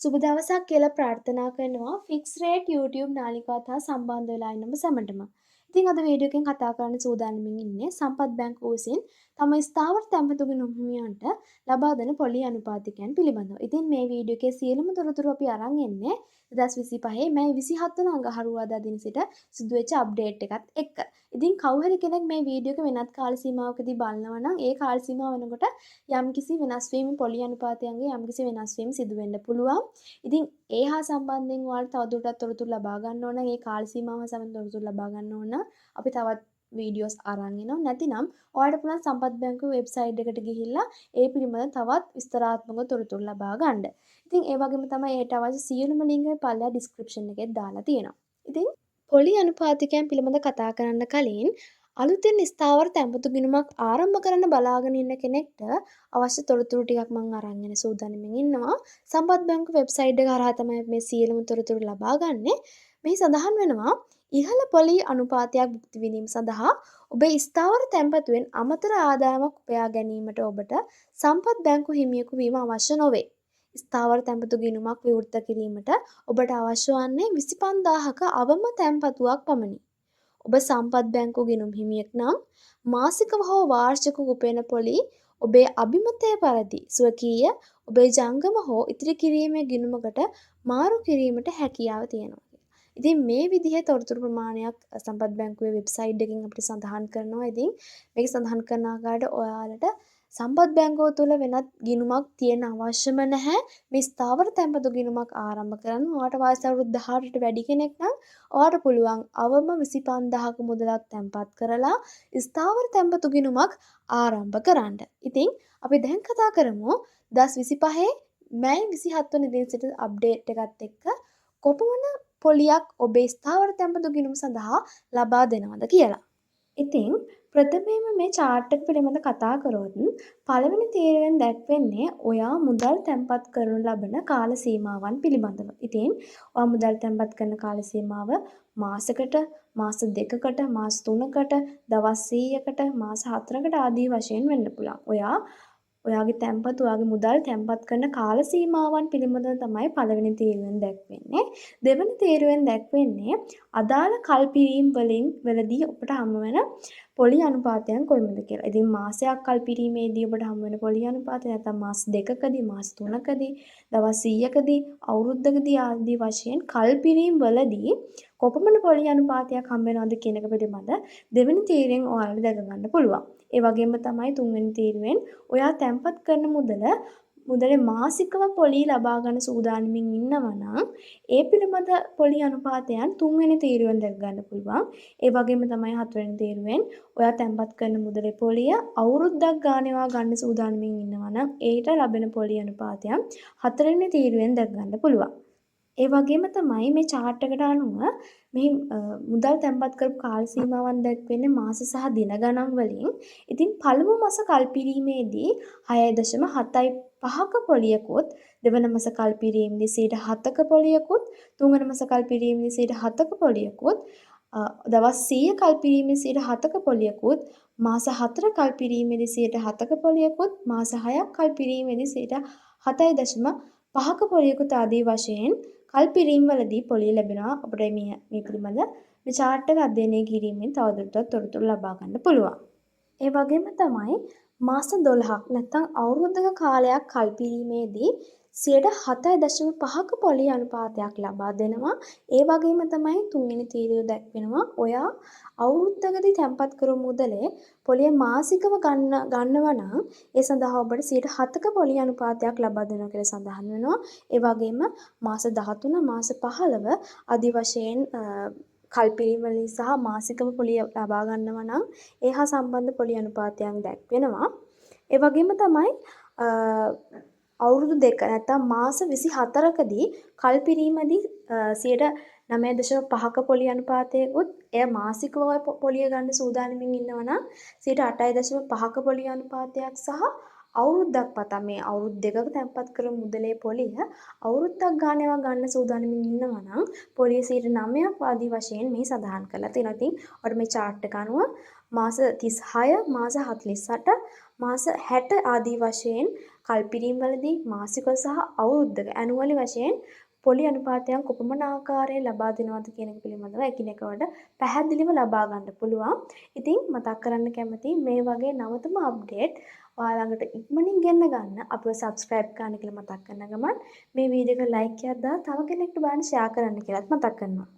සුබ දවසක් කියලා ප්‍රාර්ථනා කරනවා ෆික්ස් රේට් YouTube නාලිකාවත් හා සම්බන්ධ වෙලා ඉන්න ඔබ සැමටම. ඉතින් අද වීඩියෝ එකෙන් කතා කරන්න සූදානමින් ඉන්නේ සම්පත් බැංකුව විසින් තම ස්ථාවර තැන්පතු ගිණුම් හිමියන්ට ලබා දෙන පොලි අනුපාතිකයන් පිළිබඳව. ඉතින් මේ වීඩියෝ එකේ සියලුම තොරතුරු අපි අරන් එන්නේ 2025 මැයි 27 වන අඟහරුවාදා දින සිට සිදුවෙච්ච අප්ඩේට් එකත් එක්ක. ඉතින් කවුරු හරි කෙනෙක් මේ වීඩියෝ එක වෙනත් කාල සීමාවකදී බලනවා නම් ඒ කාල සීමාව වෙනකොට යම්කිසි වෙනස් වීම පොලි අනුපාතයන්ගේ යම්කිසි වෙනස් වීම සිදු වෙන්න පුළුවන්. ඉතින් ඒ හා සම්බන්ධයෙන් ඔයාලට තවදුරටත් තොරතුරු ලබා ගන්න ඕන නම්, ඒ කාල සීමාව හා සම්බන්ධ තොරතුරු ලබා ගන්න ඕන නම් අපි තවත් වීඩියෝස් අරන් එනවා. නැතිනම් ඔයාලට පුළුවන් සම්පත් බැංකුවේ වෙබ්සයිට් එකට ගිහිල්ලා ඒ පිළිබඳ තවත් විස්තරාත්මක තොරතුරු ලබා ගන්න. ඉතින් ඒ වගේම තමයි ඒට අවශ්‍ය සියලුම ලින්ක් එක පල්ලෙහා ඩිස්ක්‍රිප්ෂන් එකේ දාලා තියෙනවා. ඉතින් පොලි අනුපාතිකයන් පිළිබඳ කතා කරන්න කලින් අලුතෙන් ස්ථාවර තැන්පතු ගිණුමක් ආරම්භ කරන්න බලාගෙන ඉන්න කෙනෙක්ට අවශ්‍ය තොරතුරු ටිකක් මං අරන් එන සූදානමින් ඉන්නවා. සම්පත් බැංකුව වෙබ්සයිට් එක හරහා තමයි මේ සියලුම තොරතුරු ලබා ගන්නෙ. මෙහි සඳහන් වෙනවා ඉහළ පොලි අනුපාතයක් භුක්ති විඳීම සඳහා ඔබේ ස්ථාවර තැන්පතුවෙන් අමතර ආදායමක් උපයා ගැනීමට ඔබට සම්පත් බැංකු හිමියෙකු වීම අවශ්‍ය නොවේ. ස්ථාවර තැන්පතු ගිණුමක් විවෘත කිරීමට ඔබට අවශ්‍ය වන්නේ 25,000ක අවම තැන්පතුවක් පමණි. ඔබ සම්පත් බැංකු ගිණුම් හිමියෙක් නම් මාසිකව හෝ වාර්ෂිකව උපයන පොලි ඔබේ අභිමතය පරිදි ස්වකීය ඔබේ ජංගම හෝ ඉතිරි කිරීමේ ගිණුමකට මාරු කිරීමට හැකියාව තියෙනවා. ඉතින් මේ විදිහේ තොරතුරු ප්‍රමාණයක් සම්පත් බැංකුවේ වෙබ්සයිට් එකකින් අපිට සඳහන් කරනවා. ඉතින් මේක සඳහන් කරන ආකාරයට ඔයාලට සම්පත් බැංකුව තුළ වෙනත් ගිණුමක් තියෙන්න අවශ්‍යම නැහැ. මේ ස්ථාවර තැන්පතු ගිණුමක් ආරම්භ කරන්න ඔයාට වයස අවුරුදු 18ට වැඩි කෙනෙක් නම් ඔයාට පුළුවන් අවම 25,000ක මුදලක් තැන්පත් කරලා ස්ථාවර තැන්පතු ගිණුමක් ආරම්භ කරන්න. ඉතින් අපි දැන් කතා කරමු 2025 මැයි 27 වන දින සිට අප්ඩේට් එකත් එක්ක කොපමණ පොලියක් ඔබේ ස්ථාවර තැන්පතු ගිණුම සඳහා ලබා දෙනවද කියලා. ඉතින් ප්‍රථමයෙන්ම මේ චාට් එක පිළිබඳ කතා කරොත් පළවෙනි තීරයෙන් දැක්වෙන්නේ ඔයා මුදල් තැන්පත් කරනු ලබන කාල සීමාවන් පිළිබඳව. ඉතින් ඔයා මුදල් තැන්පත් කරන කාල සීමාව මාසෙකට, මාස දෙකකට, මාස තුනකට, දවස් 100කට, මාස 4කට ආදී වශයෙන් වෙන්න පුළුවන්. ඔයා ඔයාගේ තැන්පතු, ඔයාගේ මුදල් තැන්පත් කරන කාල සීමාවන් පිළිබඳව තමයි පළවෙනි තීරුවෙන් දැක්වෙන්නේ. දෙවන තීරුවෙන් දැක්වෙන්නේ අදාළ කල්පිරීම් වලදී ඔබට හමු වෙන පොලි අනුපාතයන් කොයිමද කියලා. ඉතින් මාසයක් කල්පිරීමේදී ඔබට හමු වෙන පොලි අනුපාතය, නැත්නම් මාස දෙකකදී, මාස තුනකදී, දවස් 100කදී, අවුරුද්දකදී ආදී වශයෙන් කල්පිරීම් වලදී කොපමණ පොලි අනුපාතයක් හම්බ වෙනවද කියන එක පිළිබඳ දෙවෙනි තීරුවෙන් ඔයාලට දැක ගන්න පුළුවන්. ඒ වගේම තමයි තුන්වෙනි තීරුවෙන් ඔයා තැන්පත් කරන මුදලේ මාසිකව පොලි ලබා ගන්න සූදානමින් ඉන්නවා නම් ඒ පිළිබඳ පොලි අනුපාතයන් තුන්වෙනි තීරුවෙන් දැක ගන්න පුළුවන්. ඒ වගේම තමයි හතරවෙනි තීරුවෙන් ඔයා තැන්පත් කරන මුදලේ පොලිය අවුරුද්දක් ගානේ ඔයා ගන්න සූදානමින් ඉන්නවා නම් ඒට ලැබෙන පොලි අනුපාතයන් හතරවෙනි තීරුවෙන් දැක ගන්න පුළුවන්. ඒ වගේම තමයි මේ චාට් එකට අනුව මේ මුදල් තැන්පත් කරපු කාල සීමාවන් දැක්වෙන්නේ මාස සහ දින ගණන් වලින්. ඉතින් පළමු මාස කල්පිරීමේදී 6.75ක පොලියකුත්, දෙවන මාස කල්පිරීමේදී 7ක පොලියකුත්, තුන්වන මාස කල්පිරීමේදී 7ක පොලියකුත්, දවස් 100 කල්පිරීමේදී 7ක පොලියකුත්, මාස 4 කල්පිරීමේදී 7ක පොලියකුත්, මාස 6ක් කල්පිරීමේදී 7.5ක පොලියකුත් ආදී වශයෙන් කල්පිරීම් වලදී පොලිය ලැබෙනවා. අපිට මේ පිළිබඳ මේ චාට් එක අධ්‍යයනය කිරීමෙන් තවදුරටත් තොරතුරු ලබා ගන්න පුළුවන්. ඒ වගේම තමයි මාස 12ක් නැත්නම් අවුරුද්දක කාලයක් කල්පිරීමේදී 7.5ක පොලි අනුපාතයක් ලබා දෙනවා. ඒ වගේම තමයි තුන්වෙනි තීරුව දැක්වෙනවා ඔයා අවුරුද්දකදී තැන්පත් කරපු මුදලේ පොලිය මාසිකව ගන්නවා නම් ඒ සඳහා ඔබට 7ක පොලි අනුපාතයක් ලබා දෙනවා කියලා සඳහන් වෙනවා. ඒ වගේම මාස 13, මාස 15 ආදී වශයෙන් කල්පිරීම වලින් සහ මාසිකව පොලිය ලබා ගන්නවා නම් ඒ හා සම්බන්ධ පොලි අනුපාතයන් දැක්වෙනවා. ඒ වගේම තමයි අවුරුදු දෙක නැත්නම් මාස 24කදී කල්පිරීමදී 9.5ක පොලි අනුපාතයකුත්, එය මාසිකව පොලිය ගන්න සූදානමින් ඉන්නවා නම් 8.5ක පොලි අනුපාතයක් සහ අවුරුද්දක් පතා මේ අවුරුදු දෙකක තැන්පත් කරපු මුදලේ පොලිය අවුරුද්දක් ගානේ ඔයා ගන්න සූදානමින් ඉන්නවා නම් පොලිය 9ක් ආදී වශයෙන් මෙහි සඳහන් කරලා තියෙනවා. ඉතින් ඔයාලට මේ චාට් එක අනුව මාස 36, මාස 48, මාස 60 ආදී වශයෙන් කල්පිරීම් වලදී මාසික සහ අවුරුද්දක ඇනුවලි වශයෙන් පොලි අනුපාතයන් කොපමණ ආකාරයෙන් ලබා දෙනවද කියන එක පිළිබඳව එකිනෙකට පැහැදිලිව ලබා ගන්න පුළුවන්. ඉතින් මතක් කරන්න කැමතියි මේ වගේ නවතම අප්ඩේට් ඔයා ළඟට ඉක්මනින් ගෙන්න ගන්න අපිව සබ්ස්ක්‍රයිබ් කරන්න කියලා මතක් කරන ගමන් මේ වීඩියෝ එක ලයික් එකක් දාලා තව කෙනෙක්ට බලන්න ෂෙයා කරන්න කියලාත් මතක් කරනවා.